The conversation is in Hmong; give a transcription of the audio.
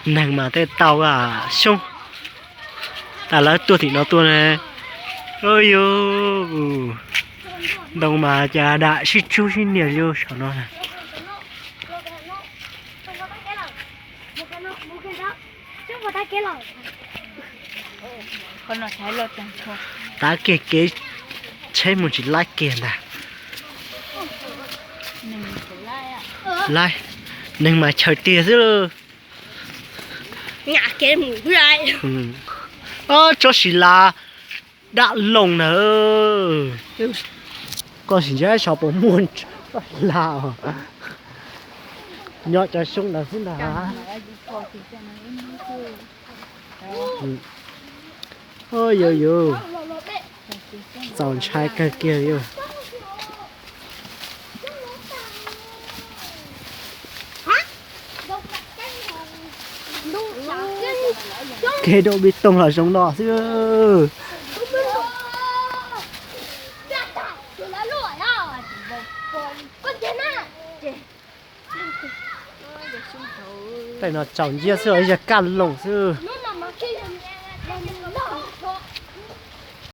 Neeg mas tej tau xyoob, tas lawv tuaj tim no tuaj ne. Yus, ntoo mas cas dam sib tsub sib nias li saum no na. Tav kiag kev tsheb mus tsis laib kiag ntag. Laib, neeg mas chaw tiag xwb. Tsob si las dam loos na. Koj sim ntsib saib puas muaj tsob si las. Nyob cov xyoob ntawd xwb ntag. Yus, yus, txaus ntshai kawg kiag li. Kev dua peb toog los zoo no xwb. Tej no tsaus nciab xwb, ib zaj kaj loos xwb.